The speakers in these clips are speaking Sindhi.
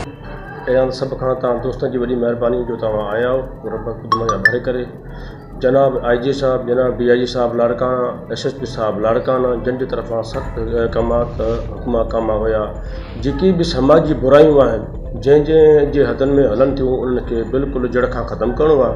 پهريان ته سڀ کان توهان دوستن جي وڏي مهرباني جو توهان آيا آهيو رب خود ڀري ڪري جناب آء جي صاحب جناب ڊي I جي صاحب لاڙڪاڻا ايس ايس پي صاحب لاڙڪاڻا جن جي طرفان سخت احڪامات حڪم احڪام هيا جيڪي به سماجي برايون آهن جنهن جنهن جي حدن ۾ هلن ٿيون انهن کي بلڪل جڙ کان ختم ڪرڻو آهي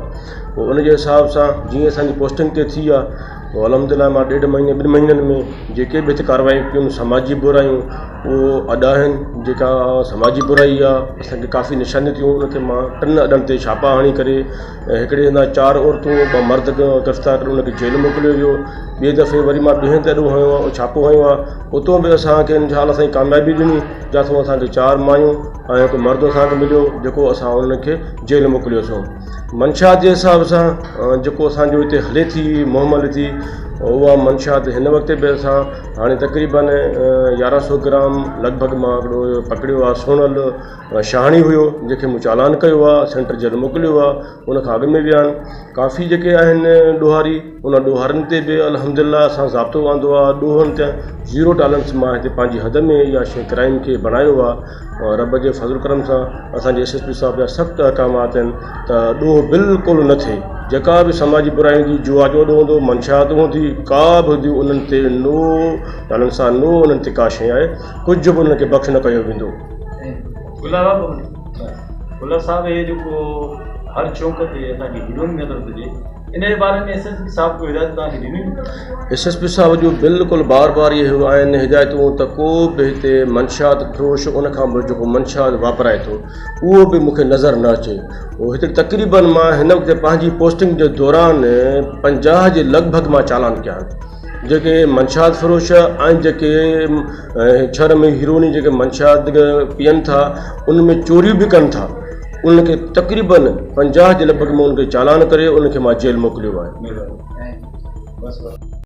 پوء ان جي حساب سان جيئن اسانجي پوسٽنگ تي ٿي آهي پوء الحمد لله مان ڏيڍ مهيني ٻن مهينن ۾ جيڪي به هتي ڪاروايون ڪيون سماجي برايون اهو اڏا آهن جيڪا سماجي برائي آهي اسانکي ڪافي نشانيون ٿيون ان تي مان ٽن اڏن تي ڇاپا هڻي ڪري ۽ هڪڙي هنڌان چار عورتون ٻه مرد گرفتار ڪري ان کي جيل موڪليو ويو ٻئي دفعي وري مان ٻئي هنڌ اڏو هنيو آهي ڇاپو هنيو آهي اتو به اسانکي انشاء الله سائين ڪاميابي ڏني جتان اسانکي چار مايون ۽ هڪ مرد اسانکي مليو جيڪو اسان انهن کي جيل موڪليوسون منشيات جي حساب سان جيڪو اسان جو هتي هلي ٿي مهم هلي ٿي اها منشيات هن وقت به اسان هاڻي تقريبن يارهن سو گرام لڳ ڀڳ مان هڪڙو پڪڙيو آهي سونل شاهاڻي هيو جنهن کي مون چالان ڪيو آهي سينٽر جيل موڪليو آهي ان کان اڳ ۾ به آهن ڪافي جيڪي آهن ڏوهاري ان ڏوهارين تي به الحمد لله اسان ضابطو آندو آهي ڏوهن تي زيرو ٽالرنس مان هتي پنهنجي حد ۾ اها شي ڪرائم کي بڻايو آهي ۽ رب جي فضل ڪرم سان اسان جي ايس ايس پي صاحب جا سخت احڪامات آهن ته ڏوهه بلڪل نه ٿئي جيڪا به سماجي برائي هوندي جوا جو اڏو هوندو منشيات هوندي ڪا به هوندي انهن تي نو انهن سان نو انهن تي ڪا شيء آهي ڪجهه به انهن کي بخش نه ڪيو ويندو. گلاب صاحب هي جيڪو هر چونڪ تي اسان کي هيروئن نظر ٿو اچي ان جي باري ۾ ايس ايس پي صاحب ڪو هدايت توهان کي ڏنيون؟ ايس ايس پي صاحب جون بلڪل بار بار اهي آهن هدايتون ته ڪو به هتي منشيات فروش ان کان به جيڪو منشيات واپرائي ٿو اهو به مون کي نظر نه اچي اهو هتي تقريبن مان هن وقت پنهنجي پوسٽنگ جي دوران 50 جي لڳ ڀڳ مان چالان ڪيا آهن جيڪي منشيات فروش ۽ جيڪي شھر ۾ هيروئني جيڪي منشيات پيئن ٿا ان ۾ چوريون به ڪن ٿا ان کي تقريبن 50 جي لڳ ڀڳ مان ان کي چالان ڪري ان کي مان جيل موڪليو آهي. بس.